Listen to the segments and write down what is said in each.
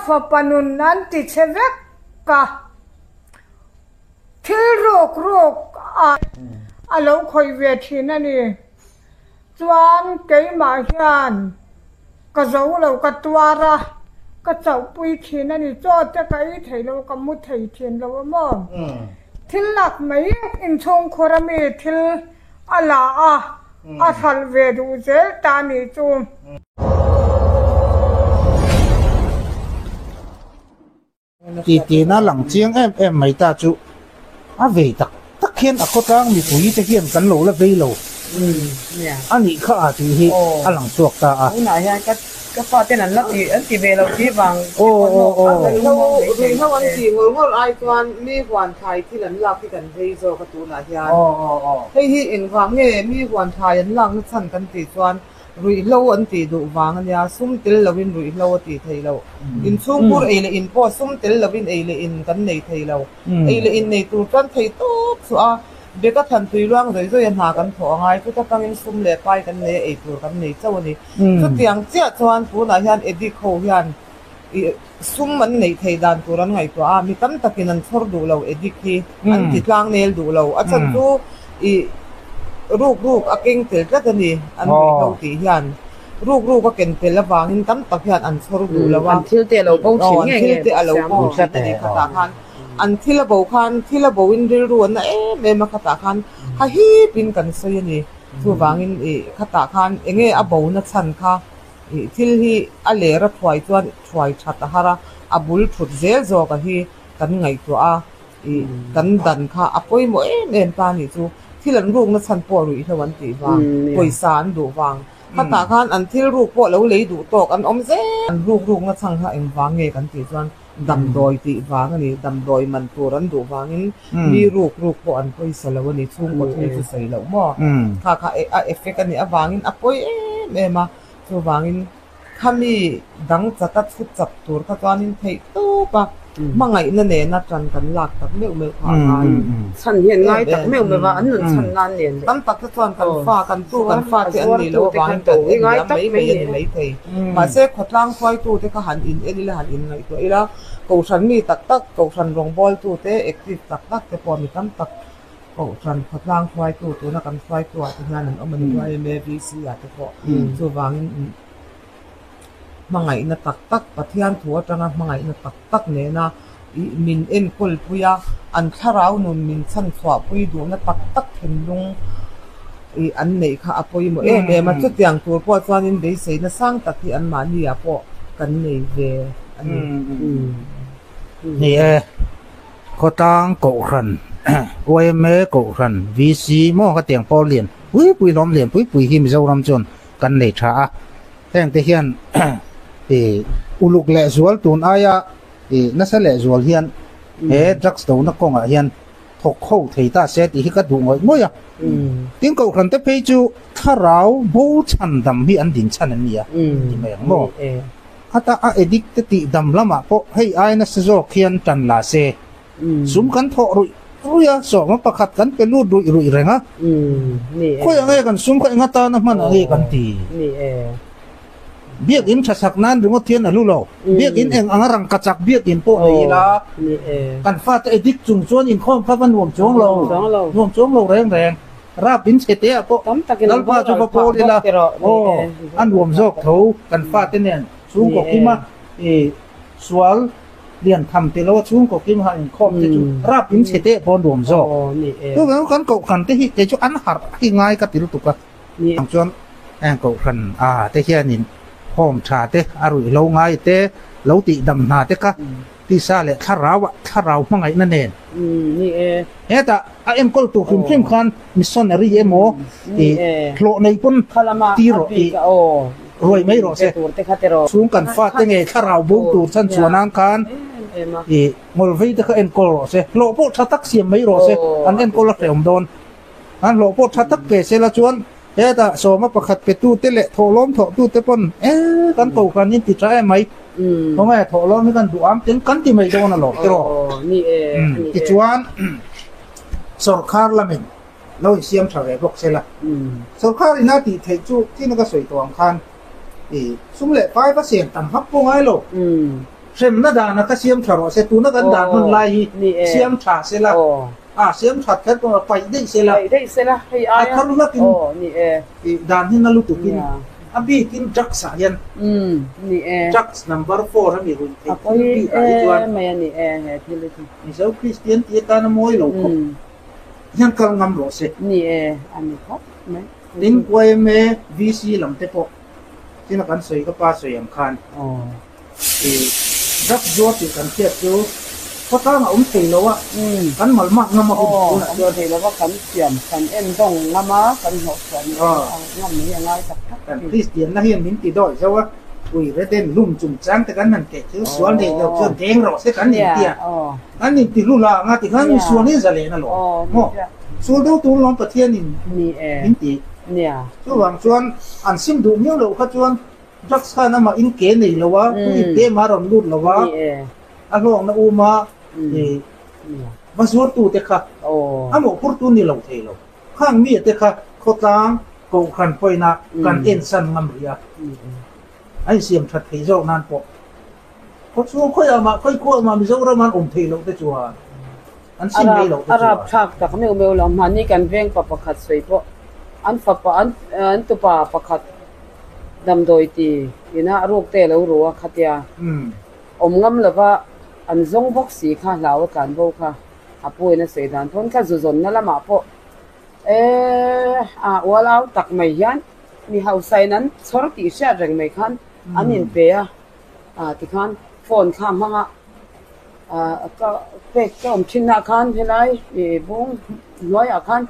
fapa nun an ti chhe vek a, thil ruk ruk ah a lo khawih ve thin a ni. Chuan keimah hian ka zo lo ka tuar a, ka chauhpui thin a ni. Chaw te ka ei thei lo, ka mu thei thin lo a maw? Thil lak mai inchhungkhur a mi thil a la a, a hralh ve duh zel ta a nih chu. Titina lang chiang em em mai ta chu a vei tak tak hian a khawtlang mipui te hian kan lo la vei lo a nih kha a tih hi a lang chhuak ta a. Tunah hian ka ka faten an la ti an ti ve lo tih vang te pawn maw an la lungmuang mai thei Ruihhlo an tih ngawr ngawr ai chuan mi huan thlai thil an lak hi kan vei zawk a tunah hian. Hei hi engvang nge mi huan thlai an lakna chhan kan tih chuan Ruihhlo an tih duh vang a nia, sum tel lovin ruihhlo a tih theih loh. Inchhungkhur ei leh in pawh sum tel lovin ei leh in kan nei thei lo. Ei leh in nei tur chuan thei tawp chhuah a, beka than tui luang zawih zawih a hna kan thawh a ngai. Chuta tangin sum leh pai kan nei a, ei tur kan nei chauh a ni. Chutiang chiah chuan tunah hian addict ho hian ih sum an neih theih dan tur an ngaihtuah a, mi tam takin an chhawr duh lo addict hi an ti tlang nel duh lo. A chhan chu ih ruk ruk a keng tel tlat a ni an ruihhlo tih hian ruk ruk a ken tel avangin tam tak hian an chhawr duh lo a. An thil te a lo bo thin An nge thil nge te a lo bo thin a ni khatah khan an thil a bo khan thil a bo in rilru an na em em a khatah khan hahip in kan sawi a ni. Chuvangin ih khatah khan enge a bo na chhan kha Ih thil hi a ler a thuai chuan thuai that a har a, a bul thut zel zawk a hi kan ngaihtuah a, ih kan dan kha a pawimawh em em ta nih chu. Thil an rukna chhan pawh ruihhlo an tih vang, pawisa an duh vang. Khatah khan an thil ruk pawh lo lei duh tawk an awm zel. An ruk rukna chhan kha engvang nge kan tih chuan damdawi tih vang a ni, damdawi man tur an duh vangin mi ruk ruk pawh an pawisa lo a ni, chhungkaw thil chu sawi loh maw? Kha kha a effect a nih avangin a pawi em em a, chuvangin khami dang chata chhut chap tur kha chuanin theih tawp a, hmangaihna nena tan kan lak tak meuh meuh kha a ngai Chhan hian ngai tak meuh meuh a, an nun chhan nan nen leh. Tam tak te chuan kan fa, kan tu kan fa te an nih loh avangin kan en liam mai mai a ni maithei. Mahse, khawtlang hruaitute kha han in en ila, han in ngaihtuah ila, Kohhran mi tak tak, Kohhran rawngbawltute, active tak tak te pawh mi tam tak Kohhran khawtlang hruaitu tuna kan hruaitu ah te hian an awm a ni YMA, VC ah te pawh. Chuvangin hmangaihna tak tak, Pathian thu atanga hmangaihna tak tak nena ih min enkawl pui a, an thlarau nun min chhanchhuahpui duhna tak tak thinlung ih an neih kha a pawimawh em em a. Chutiang tur pawh chuanin beiseina sang tak hi anmahni ah pawh kan nei ve a ni. Ni e, Khawtlang Kohhran, yma Kohhran, VC maw ka tiang pawl lian pui pui hlawm lian pui pui hi Mizoram chuan kan nei tha a. Heng te hian ih uluk leh zual tun aia ih nasa leh zual hian he drugs dona kawngah hian thawk ho thei ta se tih hi ka duh ngawih ngawih a. Tin kohhran te phei chu thlarau bo chhan dam hi an din chhan an ni a ti mai ang maw? Khata a addict te tih dam lamah pawh hei ai nasa zawk hian tan la se. Sum kan thawh ruih ruih a, sawma pakhat kan pe lut ruih ruih reng a. Khawi ang nge kan sum kha enga tana hman ang nge kan ti? Biakinn tha sak nan ringawt hian a hlu lo. Biakinn eng anga rangka chak biakinn pawh nei ila, kan fate addict chung chuan inkhawm kha va nuam chuang lo, nuam chuang lo reng reng. Rap in chhe te ah pawh Lalpa chu va pawl ila, aw, a nuam zawk tho kan fate nen chhungkaw kima i sual lian tham ti lo a chhungkaw kim han inkhawm te chu rap in chhe teh pawh nuam zawk. Chuvang kan kohhran te hi kei chu an harh hi ngai ka ti lutuk a. Ang chuan heng kohhran a te hianin home tha te a ruih lo ngai te lo tih dam hna te kha tisa leh thlarau ah thlarau hmangaihna nen hetah a enkawl tur hrim hrim khan missionary emaw ih hlawh nei pawn ti rawh ih ruai mai rawh se. Chung kan fate ngei thlarau bo tur chan chuan ang khan ih ngawlvei te kha enkawl rawh se. Hlawh pawh tha tak siam mai rawh se. An enkawl a hrehawm dawn. An hlawh pawh tha tak pe se la chuan hetah sawma pakhat pe tu te leh thawhlawm thawh tu te pawn e kan kohhran in ti tha em mai. Khawnge thawhlawm hi kan duh am tin kan ti mai dawn alawm tiraw. Tichuan sawrkhar lamin lo insiam tha ve bawk se la. Sawrkhar ina tih theih chu thina ka sawi tawh ang khan i sum leh pai va siam tam vak pawh ngai lo. Hremna dana kha siam tha rawh se, tuna kan dan hman lai hi siam tha se la, a siam that kher pawh paih daih se la, a thar hlakin dan hi na lutukin a bikin drugs ah hian drugs number four a mi ruih theih thil bikah hi chuan Mizo Kristian tih atana mawi lo khawp hian kal ngam rawh se. Tin, yma VC lam te pawh china kan sawi ka pa sawi ang khan. I drugs zuar tih kan hriat chu khawtlang a awm thei lo a, kan malmak ngam a hun tunah chuan. Awm thei lo a, kan siam, kan endawng ngam a, kan hlawhchhuah ni ngam hi a ngai tak tak. Kan Kristianna hian min ti dawi zo a, ui reden lum chungchang te kan han keh thil sual nei lo chuan deng rawh se kan inti a, kan inti hlu la anga tikhan misual hi zalen a lawm maw? Sual do tur lawm Pathianin min ti. Chuvang chuan an sim duh miau loh kha chuan Drugs khan amah in ke nei lo a, tu in te mah a rawn lut lo a, a hlawkna um a, va zuartu te kha a mawhphurtu ni lo thei lo. Khang mi te kha khawtlang kohhran pawina kan ensan ngam rih a, a insiam that thei zawk nan pawh khawchhung khawiah mah khawikhua mah Mizoram an awm thei loh te chuan an sim mai loh te A chuan. rapthlak tak meuh meuh lo, mahni kan veng pa pakhat sawi pawh an fapa an tupa pakhat Damdawi ti ina a ruk te lo ru a khatia awm ngam lova an zawng bawk si kha hlau a tlan bo kha a pu in a sawi dan pawn kha zu zawnna lamah pawh eh a ual au tak mai hian mi hausa in an chhawr tih hriat reng mai khan an in pe a ah tikhan phone kha hmanga ah ka pek ka awm thin nah khan helai ih bung hnuaiah khan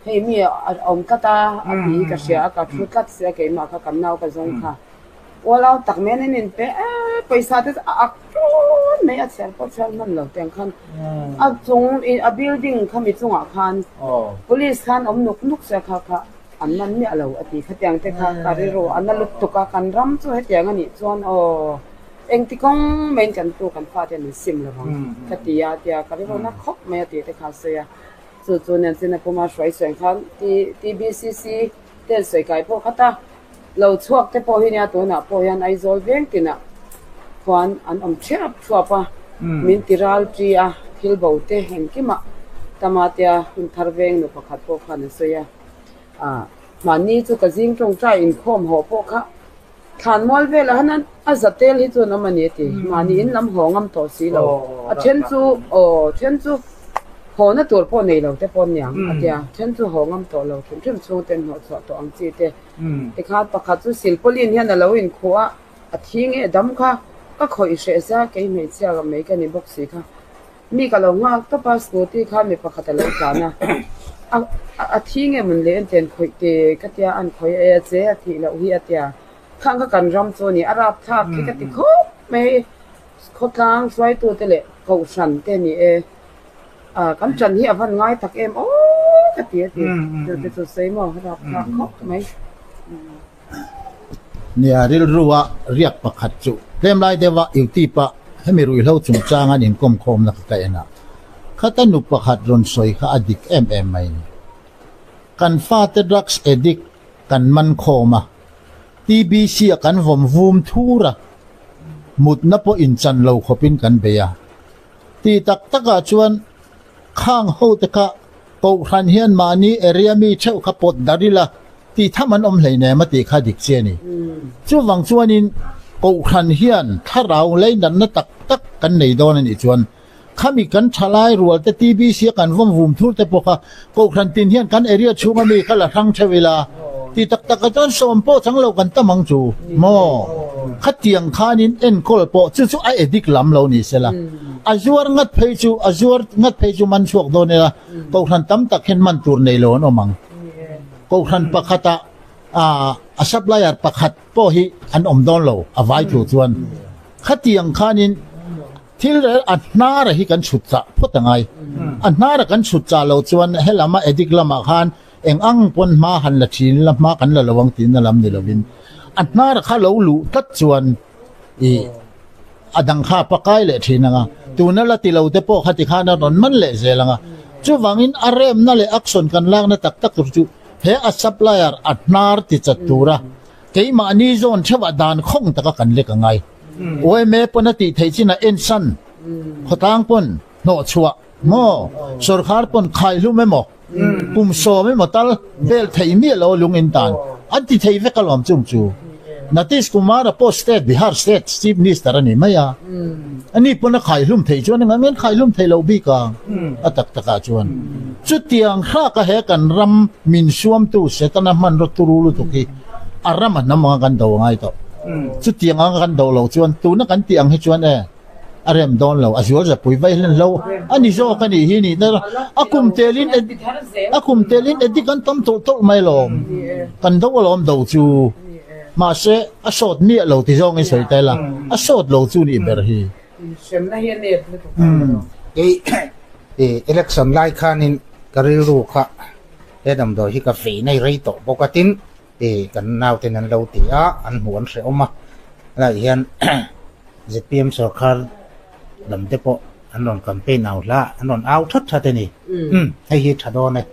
Hei mi a awm tlat a, a ti hi ka hria a, ka thu tlat si a keimah kha kan nau ka zawng kha. Ual au tak men in inpe e, pawisa te chu a ak ṭun mai a chhiar pawh chhiar hman lo tiang khan a chung a building kha mi chungah khan police khan awm nuk nuk se kha kha an man miah lo a ti khatiang te kha ka rilru a na lutuk a, kan ram chu hetiang a nih chuan aw engti kawng maiin kan tu kan fate an insim lo vang ka ti a tia ka rilru na khawp mai a tih te kha a sawi a. Chu chu nen china puma hruai suain khan TBCC te an sawi kai pawh khat a, lo chhuak te pawh hi nia tunah pawh hian Aizawl veng tinah khuan an awm thiap thuap a, min ti ral ṭi a, thil bo te engkimah Tamatea hun thar veng nu pakhat pawh khan a sawi a, ah mahni chu ka zing tawngtai inkhawm haw pawh kha Thlan mual velah hian a za tel hi chuan awm a ni a ti. Mahni in lam haw ngam tawh si lo. A then chu aw then chu haw na tur pawh nei lo te pawh niang a tia. Then chu haw ngam tawh lo hrim hrim chhung ten hnawh chhuah tawh ang chi te. Tikhan pakhat chu silpauline hian a lo inkhuh a, a thi nge dam kha ka khawih hreh zia kei hmeichhia ka mai ka ni bawk si kha. Mi ka lo nghak tawp a, scooty kha mi pakhat a lo tlan a, a a thi nge mawn le an ti an khawih te ka tia, an khawih a e a che a thih loh hi a tia, khang kha kan ram chu a ni, a rapthlak khi ka ti khawp mai, khawtlang hruaitu te leh kohhran te a ni e, ah kan ṭan hi a van ngai tak em aw ka ti a ti, chu te chu sawi maw a rapthlak khawp mai. Nia, rilrua riak pakhat chu tlem lai deuha Utip-a hemi ruihhlo chungchang an inkawm khawmna kha ka en a, khata nu pakhat rawn sawi kha a dik em em mai ni. Kan fate drugs addict kan man khawm a, TBC-a kan vawm vum thur a, mutna pawh inchan lo khawpin kan bei a. Ti tak takah chuan khang hote kha Kohhran hian mahni area mi theuh kha pawt dar ila tih tham an awm hleinem a tih kha dik che a ni. Chuvang chuanin Kohhran hian thlarau leinatna tak tak kan nei dawn a nih chuan khami kan thalai rual te TBC a kan vawm vum thur te pawh kha Kohhran tin hian kan area chhunga mi kha la hrang theuh ila tih tak takah chuan sawm pawh chang lo kan tam ang chu maw? Khatiang khanin enkawl pawh chu chu a edik lam lo ni sela. A zuar ngat phei chu a zuar ngat phei chu man chhuak dawn ila Kohhran tam tak hian man tur nei lo an awm ang. Kohhran pakhata a supplier pakhat pawh hi an awm dawn lo a vai thu chuan. Khatiang khanin thil rel a hnara hi kan chhut chah phawt a ngai. A hnara kan chhut chah lo chuan helama addict lamah khan eng ang pawn hma han la thin ila hma kan la lo ang tihna lam ni lovin a hnara kha lo luh tlat chuan ih A dang kha a pakai leh thin ang a, tuna la ti lo te pawh kha tikhan a rawn man leh zel ang a. Chuvangin a remna leh action kan lakna tak tak tur chu he a supplier a hnar ti chat tura keimahni zawn theuhah dan khawng taka kan lek a ngai. Yma pawn a tih theih chin a ensan khawtlang pawn hnawhchhuah maw sorkar pawn khaihlum emaw kum sawm emaw tal bel theih miah lo lung in tan an ti thei vek alawm chung chu. Natish Kumar-a pawh state Bihar state chief minister a ni mai a, ani pawn a khaihlum theih chuan engah nge an khaihlum theih loh bik ang a tak takah chuan chutiang hraka he kan ram min suamtu Setana hmanraw turu lutuk hi a ram a hnam anga kan do a ngai tawh. Chutiang anga kan do loh chuan tuna kan tih ang hi chuan e a rem dawn lo, a zual zapui vai hlen hlo a ni zawk a nih hi nih na a kum telin a kum telin addict an tam tawlh tawlh mai alawm, kan do alawm do chu mahse a sawt miah lo ti zawngin sawi ta ila a sawt lo chu nih ber hi. Kei election lai khanin ka rilru kha he damdawi hi ka vei nei rei tawh bawk a tin Ti kan nauten an lo ti a, an hmuh an hrehawm a, helaiah hian zpm sorkar lam te pawh an rawn campaign au hla a, an rawn au that that a ni. Umm hei hi tha dawn e,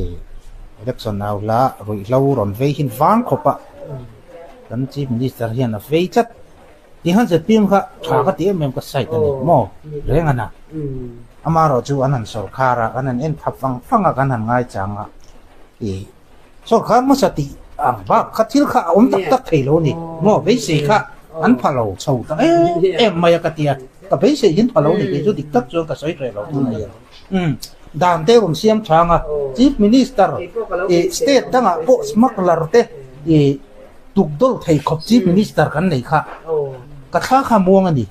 i election au hla ruihhlo rawn vei hin vang khawp a, kan chief minister hian a vei tlat. Tihian zpm kha tha ka ti em em ka side a ni maw reng a na. Amaherawhchu an han sorkar a, kan han en thap vang vang a, kan han ngaichang a, i Sorkar hmasa tih ang bak kha thil kha a awm tak tak thei lo a ni maw? Beisei kha an pha lo chho ta em em mai a ka ti a, ka beisei hin pha lo ni kei chu dik tak chuan ka sawi hreh lo tun a hian. Umm dan te rawn siam chang a, Chief Minister ih state dangah pawh smuggler te ih tukdawl thei khawp Chief Minister kan nei kha ka thla kha muang a ni.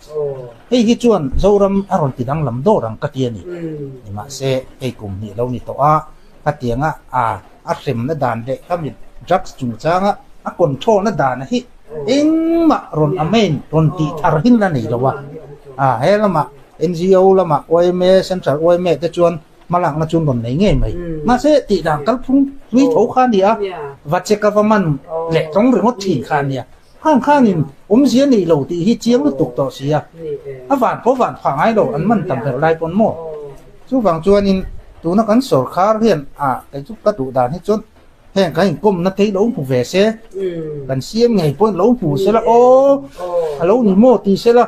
Hei hi chuan Zoram a rawn ti danglam dawr ang ka ti a ni. Nimahse hei kum hnih lo ni tawh a. Khatianga a a hremna dan leh khami drugs chungchanga a control na dan hi engmah rawn amend rawn tih thar hin la nei lo a. A he lamah NGO lamah yma Central yma te chuan hmalakna chu an rawn nei ngei mai. Mahse tih dan kalphung hlui tho kha a ni a, va check a va man leh tawng ringawt thin kha a nia. Khang khanin awmzia nei lo tih hi chiang lutuk tawh si a, a van pawh van phah ngai lo an man tam ber lai pawn maw? Chuvang chuanin tuna kan sorkar hian a kei chu ka duh dan hi chuan heng kan inkawmna te hi lo hmu ve se, kan siam ngei pawhin lo hmu se la aw a lo ni maw ti se la,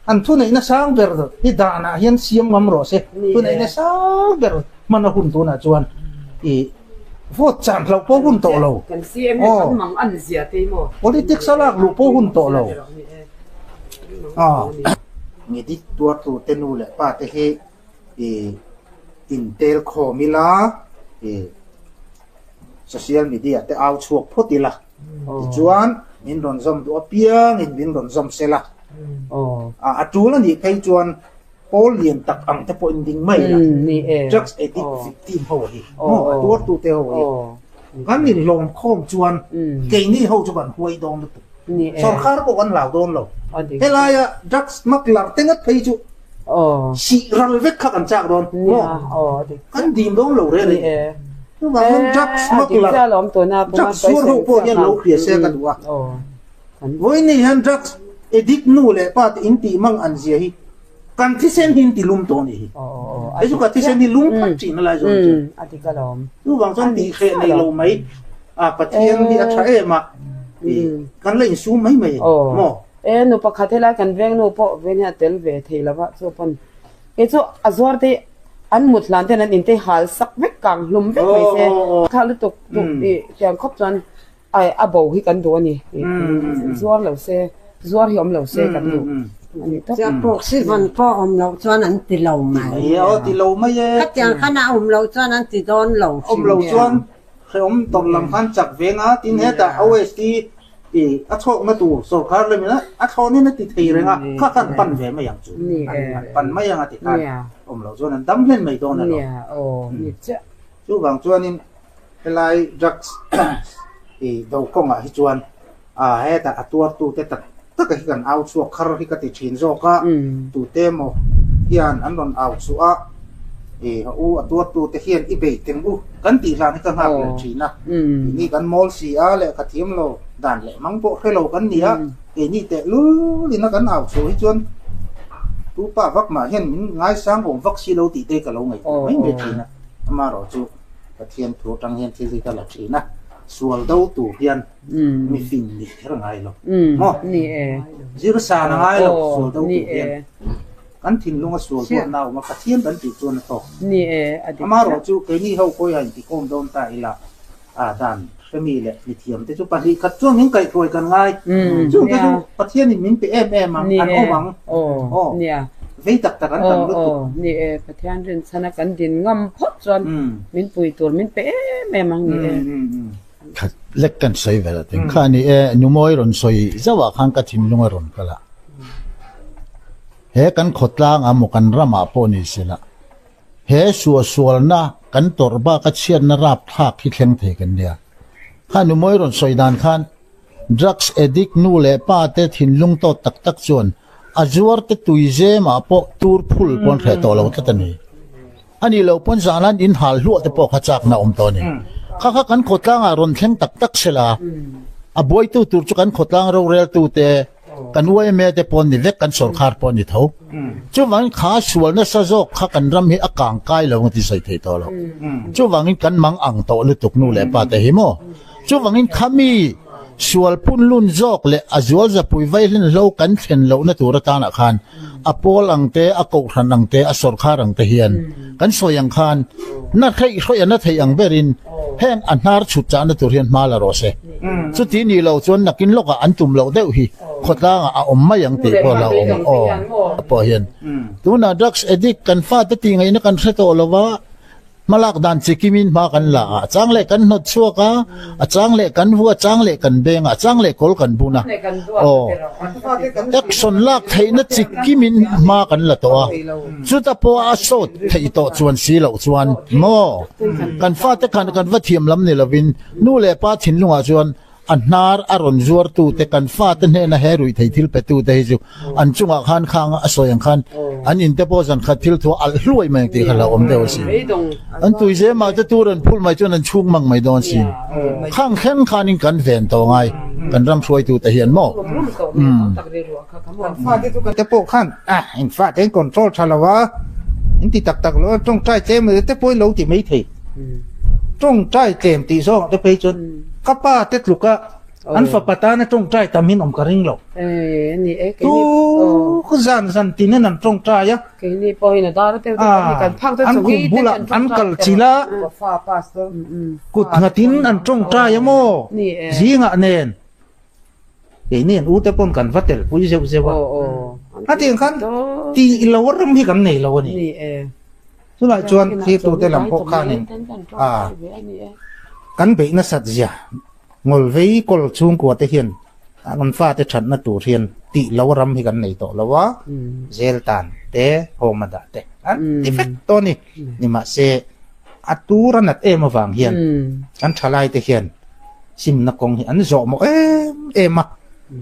an thuneihna sang ber hi danah hian siam ngam rawh se, thuneihna sang ber hman a hun tunah chuan ih. Vote chan hlauh pawh hun tawh lo. Aw. Politics a lak luh pawh hun tawh lo. Aw. Ngidik tuartu te nu leh pa te hi i intel khawm ila i social media te au chhuak phawt ila tichuan min rawn zawm duh apiangin min rawn zawm sela. A tul a nih phei chuan Pawl lian tak ang te pawh in ding mai la, drugs addict victim ho hi maw a tuartu te ho hi kan inhlawm khawm chuan keini ho chu kan huai dawn lutuk, sorkar pawh kan hlau dawn lo, helaia drugs smuggler te ngat phei chu sih ral vek kha kan chak dawn maw, kan dim dawn lo reng a ni. Chuvangin drugs smuggler, drugs zuar ho pawh hian lo hria se ka duh a, vawiin hian drugs addict nu leh pa te in tih mang an zia hi Kan thisen hi in ti lum tawh a nih hi. Hei chu ka thisen hi lum phat tih na lai zawng chu. Chuvang chuan tih hreh nei lo mai a Pathian hi a tha em a kan la insum mai mai maw. E nu pakhat helai kan veng nu pawh ven hi a tel ve thei lo va chu pawn kei chu a zuar te an mut hlan ten an inte hal sak vek kang hlum vek mai se kha lutuk duh i tiang khawp chuan Ai a bo hi kan duh a ni. Zuar lo se, zuar hi awm lo se kan duh a ni tawp. Chiah pawh si van pawh awm loh chuan an ti lo mai. Aw ti lo mai e. Khatiang khan a awm loh chuan an ti dawn lo hrim. Awm loh chuan hrehawm tawrh lam khan chak ve nga tin hetah OST i a chhawkna tur sorkar lamin a thlawnin a ti thei reng a, kha khan pan ve mai ang chu. An pan mai ang a ti khan awm loh chuan an dam hlen mai dawn a lo. Chuvang chuanin Helai drugs i do kawngah hi chuan a hetah a tuartute tak taka hi kan au chhuak khar hi ka ti thin zawk a, tute emaw hian an rawn au chhuah a, i haw u a tuartute hian i bei teng u kan tih hlan hi ka nghak leh thin a, keini kan mawl si a lehkha thiam lo dan leh mang pawh hre lo kan ni a, keini teh lul ina kan au chhuah hi chuan tupa vak mah hian min ngaisang awm vak si lo tih te ka lo ngaihtuah mai mai thin a, amaherawhchu. Pathian thu atang hian thil hi ka la thin a. Sual do tur hian mi fing nih kher a ngai lo maw? Zir san a ngai lo sual do tur hian. Kan thinlunga sual duatna a awm a, Pathian kan tih chuan a tawk. Amaherawh chu keini ho kawiha intikhawm dawn ta ila a dan hremi leh mithiamte chu pahnih khat chuan min kaihhruai kan ngai. Chungte chu Pathianin min pe em em ang, an awm ang. Aw, vei tak tak an tam lutuk. Ni e, Pathian rinchhana kan din ngam phawt chuan min pui tur min pe em em ang ni e. Khat lek kan sawi vel a ting kha ni e, Numawi rawn sawi zauh ah khan ka thinlung a rawn kal a. He kan khawtlang ah maw kan ramah pawh ni sela, He suahsualna kan tawrh bak a chhiatna rapthlak hi thleng thei kan nia. Kha numawi rawn sawi dan khan drugs addict nu leh pa te thinlung tawt tak tak chuan a zuar te tui zem ah pawh tur phul pawn hreh tawh lo tlat a ni. A nih loh pawn zan an inhal hluah te pawh kha chakna awm tawh a ni. Kha kha kan khawtlang ah rawn thleng tak tak sela a buaitu tur chu kan khawtlang roreltu te Kan yma te pawh ni vek, kan sorkar pawh ni tho. Chuvangin kha sual nasa zawk kha kan ram hi a kang kai lo ang ti sawi thei tawh lo. Chuvangin kan mang ang tawh lutuk nu leh pa te hi maw. Chuvangin khami sual pun lun zawk leh a zual zapui vaihlen hlo kan thlen lohna tur atanah khan a pawl ang te, a kohhran ang te, a sorkar ang te hian kan sawi ang khan na hreih hrawih a na theih ang berin heng a hnar chhut chahna tur hian hma la rawh se. Chuti nih loh chuan nakin lawkah an tum loh deuh hi khawtlangah a awm mai ang tih pawh a hlauhawm aw pawh hian tunah drugs addict kan fate tih ngaihna kan hre tawh lo va, hmalak dan chi kimin hma kan la a, a chang leh kan hnawt chhuak a, a chang leh kan vu a, chang leh kan beng a, a chang leh kawl kan bun a, aw action lak theihna chi kimin hma kan la tawh a. Chuta pawh a sawt theih tawh chuan si loh chuan maw kan fate khan kan va thiam lam ni lovin nu leh pa thinlungah chuan a hnar a rawn zuartute kan fate hnena he ruih thei thil petute hi chu an chungah khan khang a sawi ang khan an inte pawh zan khat thil thu alh hluai mai ang tih kha lo awm deuh asin. An tui zemah te tur an phulh mai chuan an chhung mang mai dawn sin. Khang thleng khanin kan ven tawh ngai kan ram hruaitute hian maw. Umm. Te pawh khan ah in fate in control tha lo a, in ti tak tak lo a, tawngtai tlem te pawh in lo ti mai thei. Tawngtai tlem tih zawngah te phei chuan ka pa te tluk a an fapa tana tawngtai tam hin awm ka ring lo. Tu zan zan tin in an tawngtai a. An khum bulah an kal chilh a, kut nghatin an tawngtai a maw zingah nen. Keini an ute pawn kan va tel pui zeuh zeuh a. A tiang khan tih lo ram hi kan nei lo a ni. Chulai chuan thirtute lam pawh khanin a kan beih nasat zia ngawlvei kawl chhungkua te hian an fate thatna tur hian tih lo ram hi kan nei tawh lo a, zel tan te home a dah te an ti vek tawh a ni. Nimahse a tur a nat em avang hian kan thalai te hian Simna kawng hi an zawh mawh em em a.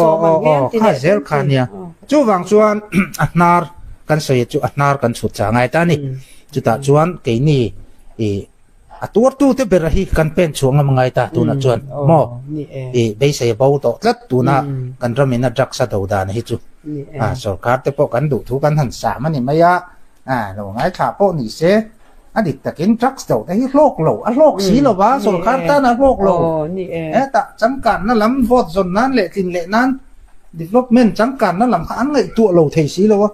Aw aw aw kha zel kha nia. Chuvang chuan a hnar kan sawi chu a hnar kan chhut chah ngai ta a ni. Chutah chuan keini i a tuartute bera hi kan pen chhuah ngam ngai ta tunah chuan maw i beisei a bo tawh tlat tuna kan ramin a drugs a do dan hi chu a sorkar te pawh kan duh thu kan han sam a ni mai a. A lo ngaithla pawh ni se, a dik takin drugs do te hi hlawk lo, a hlawk si lo va, sorkar tan a hlawk lo. Hetah changkanna lam vote zawn nan leh tlin leh nan development changkanna lam kha an ngaihtuah lo thei si lo a.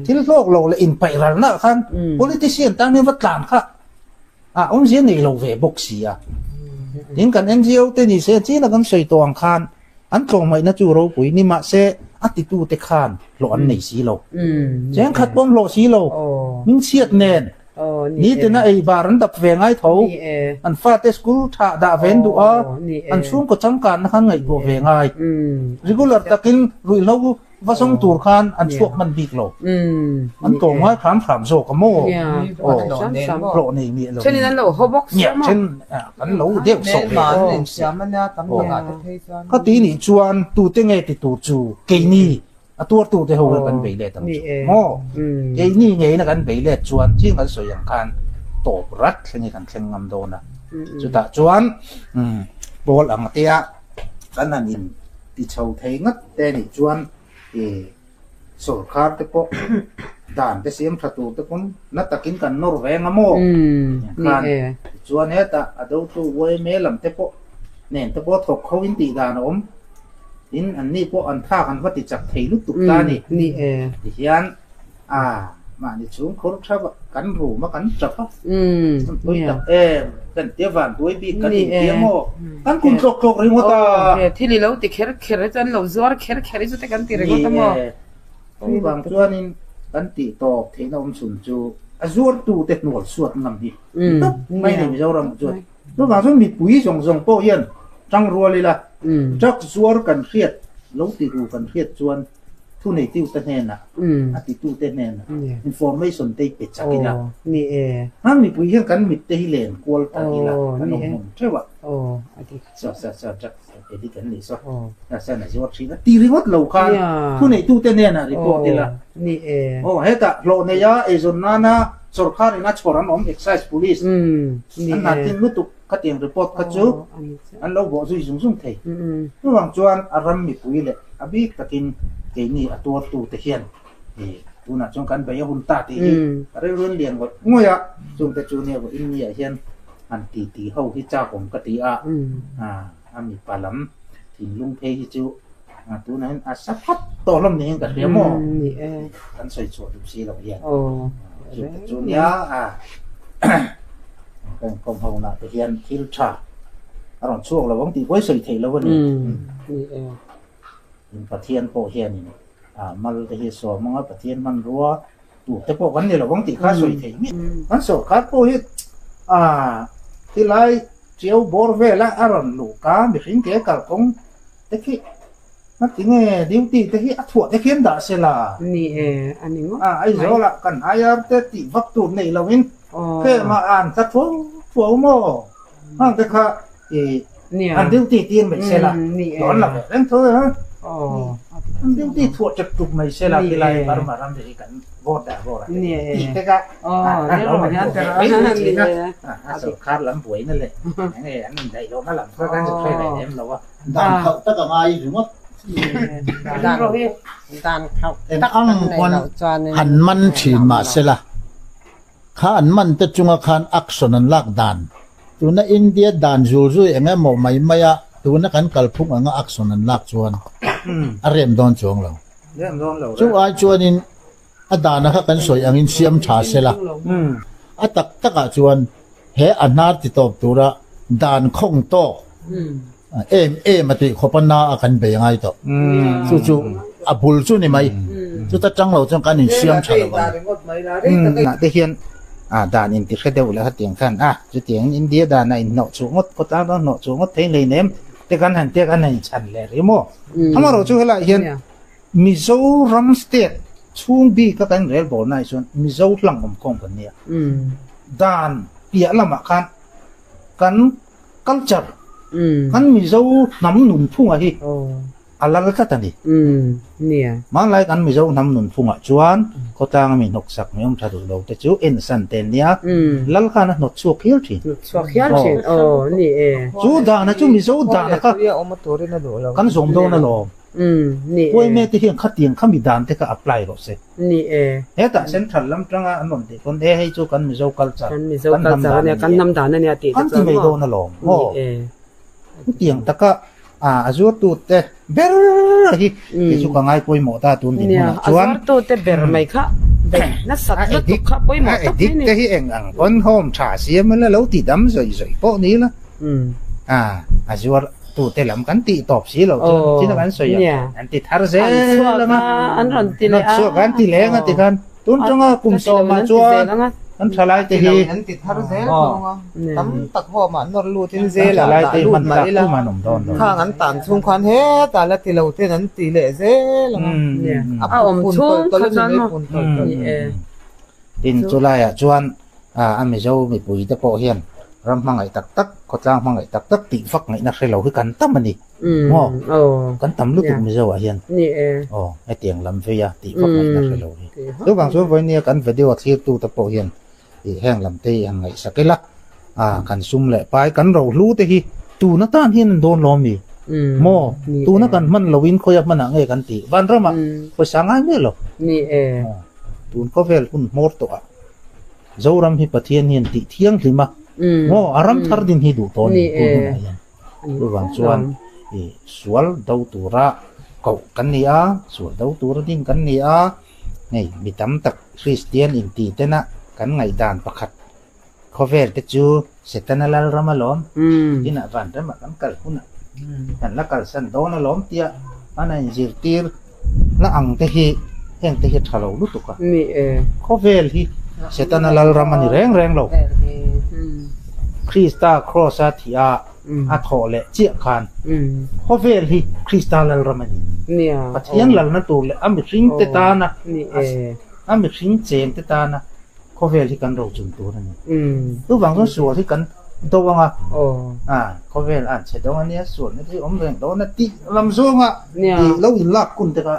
Thil hlawk lo leh inpaih ralna ah khan politician tan hian va tlan kha a awmzia nei lo ve bawk si a. Tin kan NGO te ni se chin a kan sawi tawh ang khan An tlawmngaihna chu ropui ni mahse a titute khan hlawh an nei si lo. Chengkhat pawh an hlawh si lo. Hmingchhiat nen nitina ei bar an dap ve ngai tho. An fate school tha dah ve an duh a, an chhungkaw changkanna khan ngaihtuah ve ngai. Regular takin ruihhlo Va zawng tur khan an chhuak hman bik lo. An tlawm ngai hram hram zawk a maw? Aw, hlawh nei miah lo. Thenin an lo haw bawk sia maw? Then an lo deuh sawh ve bawk sia. Ka ti nih chuan tute nge ti tur chu keini a tuartute ho hian kan bei let ang chu maw? Keini ngeina kan bei let chuan thing kan sawi ang khan tawp rat thleng hi kan thleng ngam dawn a. Chutah chuan pawl ang tea kan han in ti chho thei ngat te nih chuan i sorkar te pawh dan te siam tha tur te pawn na takin kan nawr veng a maw? Khan tichuan hetah a dotu yma lam te pawh nen te pawh thawk kho in tih dan a awm. Tin, an ni pawh an thak an va ti chak thei lutuk ta a ni. Tihian a mahni chhung khur tha kan room a kan tap a, kan pawi tak em, kan tia van buai bik kan intia maw, kan kun tlawk tlawk ringawt a. Thil i lo ti kher kher hi chu an lo zuar kher kher hi chu te kan ti ringawt a maw. Ni e, chuvang chuanin kan tih tawp theihna awm chhun chu a zuartute hnual suat ngam hi tawp mai a ni Mizoram chuan. Chuvang chuan mipui zawng zawng pawh hian tang rual ila, truck zuar kan hriat lo ti ru kan hriat chuan thuneitute hnenah, a titute hnenah information te hi pe chak ila. Hang mipui hian kan mit te hi len kual ta ila kan awm hmun theuh a. Saw saw saw truck edit an nih saw, saw a zuar thin a ti ringawt lo khan thuneitute hnenah report ila. Aw hetah hlawh neia eizawn nana Sorkar in a chhawr an awm Excise Police an hna tin lutuk khatiang report kha chu an lo bawh zui zung zung thei. Chuvang chuan a ram mipui leh a bik takin keini a tuartu te hian tunah chuan kan bei a hun ta tih hi a rilruin lian ngawih ngawih a, chungte chu nia vawiin niah hian han ti ti ho hi chak awm ka ti a, a mipa lam thinlung phei hi chu A tunah hian a sa phat tawh hlawm niin ka hria maw? Kan sawi chhuah duh si lo hian. Chu te chu nia a kan kawm ho nah te hian thil tha a rawn chhuak lo ang tih pawh i sawi theih lo a ni. In Pathian pawh hianin a mal te hi a sawm ang a, Pathian hmanrua tur te pawh kan ni lo ang tih kha a sawi theih miah. Kan sawrkar pawh hi a tilai ṭiau bawr vela a rawn luh ka mihring ke kalkawng Te khi ngati nge duty te hi a thuah te khian dah se la. Ni e, a ni ngawt mai. Aizawl ah kan IR te tih vak tur nei lo in khem ah an tla thuau thuau maw? Hang te kha i an duty tir mai se la, dawn la ve reng tho e ha. An duty thuah tep tuk mai se la tilai Burma ram te hi kan vote dah vote ah te tih te kha an lo ngaihtuah ve mai mai thin a. A sorkar lam buaina leh enge an indaih lohna lam kha kan hre ve lem lo a. Dan khauh tak a ngai ringawt. Dan khauh Eng tak kan ang nei pawn loh chuanin han man thin mah sela, kha an man te chunga khan action an lak dan, tuna India dan zul zui eng emaw mai maia tuna kan kalphung anga action an lak chuan a rem dawn chuang lo. Chu ai chuanin a dana kha kan sawi angin siam tha sela, a tak takah chuan he a hnar ti tawp tura dan khawng tawk em em a tih khawp a na a kan bei ngai tawh. Chu chu a bul chu ni mai. Chuta tang lo chuan kan insiam tha lo ang. Nah te hian a dan in ti hre deuh leh hetiang khan a chutiangin India dan a inhnawh chhuah ngawt khawtlang ram hnawh chhuah ngawt thei hleinem te kan han tia kan han inchhan leh rih maw. Amaherawhchu chu helaiah hian Mizoram state chhung bika kan rel bawlna ah chuan Mizo hlang awm khawm kan nia. Dan piah lamah khan kan culture, kan Mizo hnam nunphunga hi a lal tlat a ni. Hmanlai kan Mizo hnam nunphungah chuan khawtlang ami hnawksak mi awm tha duh lo te chu ensan te an nia. Lal khan a hnawt chhuak hial thin. Chu dana chu Mizo dana kha kan zawm dawn alawm. Huaime te hian khatiang kha mi dan te kha apply rawh se. Ni e. Hetah central lam tanga an rawn tih pawn e hei chu kan Mizo culture, kan Mizo culture ania, kan hnam dan ania tih te chuan maw. An ti mai dawn alawm maw. Ni e. Chutiang taka a zuartu te ber hi kei chu ka ngai pawimawh ta tun dinhmunah chuan. A zuartu te ber mai kha beih nasat lutuk kha pawimawh tak mai ni. A edit te hi eng ang pawn home tha siam ila lo ti dam zawih zawih pawh ni ila. A zuar tute lam kan tih tawp si lo chuan chin a kan sawi a, an ti thar zel ang a, an rawn ti leh a, chhuak an ti leng a tikhan tun tanga kum sawmah chuan kan thalai te hi an ti thar zel thung a, tam tak ho mah nawr lut in zel ah dah lut mah ila khang an tan chhung khan hetah la ti lo ten an ti leh zel ang a, a awm chhung kha chuan maw tin chulaiah chuan A Mizo mipui te pawh hian ram hmangaih tak tak, khawtlang hmangaih tak tak tih vak ngaihna hre lo hi kan tam a ni. Maw? Kan tam lutuk Mizo ah hian. Aw, hetiang lam vei a tih vak ngaihna hre lo hi. Chuvang chuan vawinia kan video thlir tu te pawh hian ih heng lam te hi han ngaihsak ila, a kan sum leh pai, kan rohlu te hi tun atan hian an dawn lawm ni? Maw? Tuna kan hman loin khawia hmanah nge kan tih? Vanramah pawisa ngai miah lo. Tun khawvel hun hmawr tawh ah. Zoram hi Pathian hian tih thianghlim a, maw a ram thar din hi duh tawh a ni tun hunah hian. Chuvang chuan i sual do tura koh kan ni a, sual do tura ding kan ni a, hei mi tam tak Kristian inti tena kan ngaihdan pakhat khawvel te chu Setana lalram alawm, tinah vanramah kan kal hunah kan la kalsan dawn alawm tia an a inzirtir na ang te hi heng te hi a tha lo lutuk a. Khawvel hi Setana lalram a ni reng reng lo. Krista Kraws-a thih a a thawh leh chiah khan khawvel hi Krista lalram a ni. Pathian lalna tur leh a mihring te tana a mihring cheng te tana khawvel hi kan rochun tur a ni. Chuvang chuan sual hi kan do ang a, a khawvel an chhe dawng a nia, sualna te hi awm reng dawn a tih lam zawnga tih lo inlak kun te kha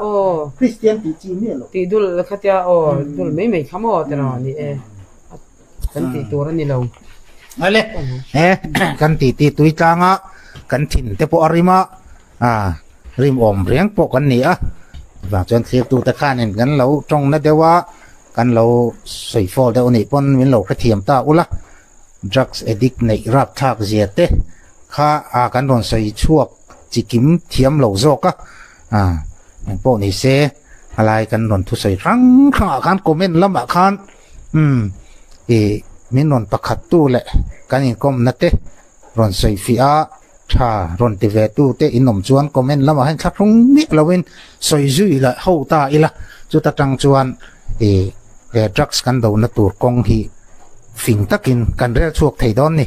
Kristian tih chi miah lo. Tih dul kha tia aw dul mai mai kha maw ti rawn ni e, kan tih tur a ni lo. Ale, he kan tih tih tui tlanga kan thin te pawh a rim a, a rim awm reng pawh kan ni a, chuvang chuan thlirtute khanin kan lo tawng na deuh a, Kan lo sawi fawl deuh anih pawn min lo hrethiam ta ula, drugs addict neih rapthlak zia te kha a kan rawn sawi chhuak chi kim thiam lo zawk a, a engpawh ni se helai kan rawn thusawi hrang hrang ah khan comment lamah khan umm ih min rawn pakhat tu leh kan inkawmna te rawn sawi fiah a. Tha rawn ti ve tu te in awm chuan comment lamah hian thlahrung miah loin sawi zui leh ho ta ila, chuta tang chuan ih he drugs kan dona tur kawng hi fing takin kan rel chhuak thei dawn ni.